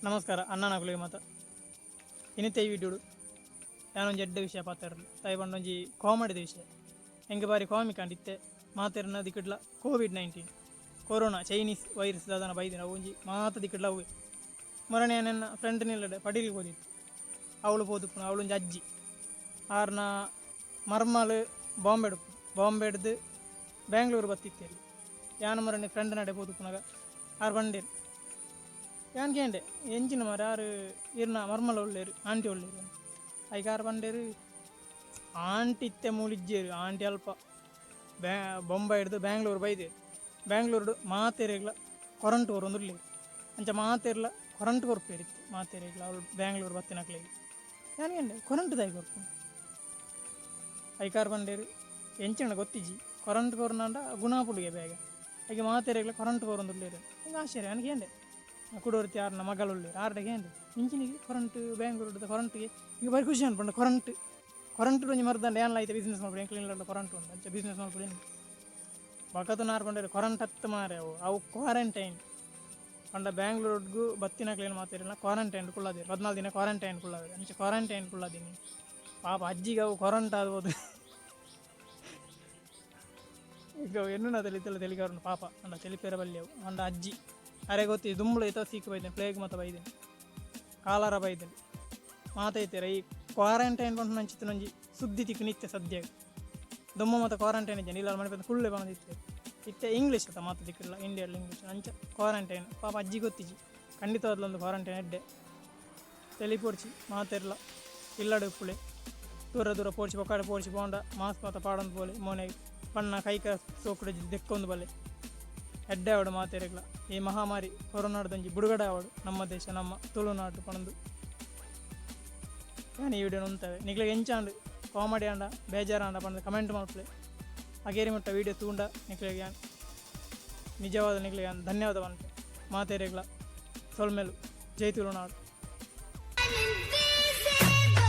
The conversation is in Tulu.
ನಮಸ್ಕಾರ ಅಣ್ಣನಕುಲೆಗ್ ಮಾತ. ಇನಿತ ಈ ವಿಡಿಯೋಡು ಯಾನೊಂಜಿ ಎಡ್ಡೆ ವಿಷಯ ಪಾತೆರ್ಲೆ. ದಾಯೆ ಪಂಡ ಒಂಜಿ ಕಾಮಿಡಿದ ವಿಷಯ. ಎಂಕ್ ಬಾರಿ ಕಾಮಿಕ್ ಆಂಡ್. ಇತ್ತೆ ಮಾತೆರ್ನ ದಿಕ್ಕಡ್ಲ ಕೋವಿಡ್ 19 ಕೊರೋನಾ ಚೈನೀಸ್ ವೈರಸ್ ದಾದನ ಬೈದಿನ ಅವು ಒಂಜಿ ಮಾತ ದಿಕ್ಕಡ್ಲ ಅವ್ವೆ. ಮೊರನೆ ಯಾನ್ ಎನ್ನ ಫ್ರೆಂಡ್ ನಿಲ್ಲಡೆ ಪಡೀಲ್ ಪೋದಿತ್ತೆ. ಅವಳು ಪೋದುಪ್ಪುನ ಅವಳೊಂಜಿ ಅಜ್ಜಿ. ಆರ್ನ ಮರ್ಮಲ್ ಬಾಂಬೆಡ್ ಉಪ್ಪುನು. ಬಾಂಬೆಡ್ದ್ ಬೆಂಗ್ಳೂರು ಬತ್ತಿತ್ತೆರ್. ಯಾನ್ ಮೊರನೆ ಫ್ರೆಂಡ್ ನಡೆ ಪೋದುಪ್ಪುನಗ ಆರ್ ಪಂಡೆರ್. ಯಾನ್ ಕೇಂಡೆ ಎಂಚಿನ ಮಾರೆ ಆರ್ ಇರ್ನ ಮರ್ಮಲ್ ಉಲ್ಲೆರ್ ಆಂಟಿ ಉಲ್ಲೆರ್ ಐಕ್ ಆರ್ ಪಂಡೆರ್ ಆಂಟಿ ಇತ್ತೆ ಮೂಲು ಇಜ್ಜೆರ್ ಆಂಟಿ ಅಲ್ಪ ಬ್ಯಾ ಬೊಂಬಾಯಿಡ್ದ್ ಬ್ಯಾಂಗ್ಳೂರು ಬೈದೆರ್ ಬ್ಯಾಂಗ್ಳೂರ್ಡ್ ಮಾತೆರೆಗ್ಲ ಕೊರಂಟ್ ಕೊರೊಂದುಲ್ಲೆರ್ ಅಂಚ ಮಾತೆರ್ಲ ಕೊರಂಟ್ ಕೊರ್ಪೆರ್ ಇತ್ತೆ ಮಾತೆರೆಗ್ಲ ಅವ್ಲು ಬ್ಯಾಂಗ್ಳೂರು ಬತ್ತಿನಕ್ಲೆಗ್ ಯಾನ್ ಕೇಂಡೆ ಕೊರಂಟ್ ದಾಯೆ ಕೊರ್ಪುನು ಐಕ್ ಆರ್ ಪಂಡೆರ್ ಎಂಚಿನ ಗೊತ್ತಿಜ್ಜಿ ಕೊರಂಟ್ ಕೊರ್ನಾಂಡ ಗುಣ ಆಪುಂಡುಗೆ ಬೇಗ ಐಕ್ ಮಾತೆರೆಗ್ಲ ಕೊರಂಟ್ ಕೊರೊಂದುಲ್ಲೆರ್ ಎಂಕ್ ಆಶ್ಚರ್ಯ ಯಾನ್ ಕೇಂಡೆ ಕುಡೊರ್ತಿ ಆರ್ನ ಮಗಲ್ ಉಲ್ಲೆರ್ ಆರ್ಡ ಕೇಂಡೆ ಇಂಚಿನಿಗೆ ಕೊರಂಟ್ ಬ್ಯಾಂಗ್ಳೂರ್ದ ಕೊರಂಟ್ಗೆ ಇಂಕ್ ಬಾರಿ ಖುಷಿ ಆಂಡ್ ಪಂಡ ಕೊರಂಟ್ ಕೊರಂಟ್ ಒಂಜಿ ಮರ್ದಂಡ ಯಾನ್ಲ ಐತ ಬಿಸಿನೆಸ್ ಮಲ್ಪೊಡು ಎಂಕ್ಲೆ ಇಲ್ಲಡ್ಲ ಕೊರಂಟ್ ಉಂಡು ಅಂಚ ಬಿಸಿನೆಸ್ ಮಲ್ಪೊಡು ಬಕತುನ ಆರ್ ಪಂಡೆರ್ ಕೊರಂಟ್ ಅತ್ತ್ ಮಾರೆ ಅವು ಅವು ಕ್ವಾರಂಟೈನ್ ಪಂಡ ಬ್ಯಾಂಗ್ಳೂರ್ಗ್ ಬತ್ತಿನಕ್ಲೆನ್ ಮಾತೆರ್ಲ ಕ್ವಾರಂಟೈನ್ ಕುಳ್ಳಾದೆರ್ ಪದ್ನಾಲ್ ದಿನ ಕ್ವಾರಂಟೈನ್ ಕುಳ್ಳಾದೆರ್ ಅಂಚ ಕ್ವಾರಂಟೈನ್ ಕುಳ್ಳಾದಿನಿ ಪಾಪ ಅಜ್ಜಿಗ್ ಅವು ಕೊರಂಟ್ ಆದ್ ಪೋದು ಈಗ ಎನ್ನುನ ತೆಲಿತಲ್ಲ ತೆಲಿಕಾರುಂಡು ಪಾಪ ಅಂಡ ತೆಲಿಪೆರ ಬಲ್ಲಿ ಅವು ಅಂಡ ಅಜ್ಜಿ ಅರೆ ಗೊತ್ತಿ ದುಂಬುಲ ಏತೋ ಸೀಕ್ ಬೈದಿನಿ ಪ್ಲೇಗ್ ಮಾತ ಬೈದಿನಿ ಕಾಲರ ಬೈದಿನಿ ಮಾತ ಇತ್ತೆರ್ ಈ ಕ್ವಾರಂಟೈನ್ ಪನ್ಪುನಂಚಿತ್ತಿನ ಒಂಜಿ ಸುದ್ದಿ ತಿಕ್ಕುನಿ ಇತ್ತೆ ಸದ್ಯಗ್ ದುಂಬು ಮಾತ ಕ್ವಾರಂಟೈನ್ ಇಜ್ಜಂಡ್ ಇಲ್ಲಲ್ ಮನಿಪಂದೆ ಕುಲ್ಲೆ ಪನೊಂದು ಇತ್ತೆರ್ ಇತ್ತೆ ಇಂಗ್ಲೀಷ್ ಅತ ಮಾತ ದಿಕ್ಕುಡ್ಲ ಇಂಡಿಯಾಡ್ಲ ಇಂಗ್ಲೀಷ್ ಅಂಚ ಕ್ವಾರಂಟೈನ್ ಪಾಪ ಅಜ್ಜಿ ಗೊತ್ತಿಜ್ಜಿ ಖಂಡಿತವಾದ್ಲ ಉಂದು ಕ್ವಾರಂಟೈನ್ ಎಡ್ಡೆ ತೆಲಿಪೊಡ್ಚಿ ಮಾತೆರ್ಲ ಇಲ್ಲಡೆ ಉಪ್ಪುಲೆ ದೂರ ದೂರ ಪೋಡ್ಚಿ ಬೊಕ್ಕಡೆ ಪೋಡ್ಚಿ ಪೋಂಡ ಮಾಸ್ಕ್ ಮಾತ ಪಾಡೊಂದು ಪೋಲೆ ಮೋನೆಗ್ ಪನ್ನ ಕೈಕ ಸೋಕುಡು ದೆಕ್ಕೊಂದು ಬಲೆ ಎಡ್ಡೆ ಆವಡ್ ಮಾತೆರೆಗ್ಲ ಈ ಮಹಾಮಾರಿ ಕೊರೋನಾಡ್ದೊಂಜಿ ಬುಡುಗಡೆ ಆವಡ್ ನಮ್ಮ ದೇಶ ನಮ್ಮ ತುಳುನಾಡ್ ಪನೊಂದು ಯಾನ್ ಈ ವಿಡಿಯೋನ್ ಉಂತವೆ ನಿಕ್ಲೆಗ್ ಎಂಚ ಆಂಡ್ ಕಾಮಿಡಿ ಆಂಡ ಬೇಜಾರ್ ಆಂಡ ಪಂದ್ ಕಮೆಂಟ್ ಮಲ್ಪುಲೆ ಅಗೇರಿ ಮುಟ್ಟ ವಿಡಿಯೋ ತೂಂಡ ನಿಕ್ಲೆಗ್ ಯಾನ್ ನಿಜವಾದ ನಿಕ್ಲೆಗ್ ಯಾನ್ ಧನ್ಯವಾದ ಪನ್ಪೆ ಮಾತೆರೆಗ್ಲ ಸೊಲ್ಮೆಲು ಜೈ ತುಳುನಾಡ್. I'm invisible.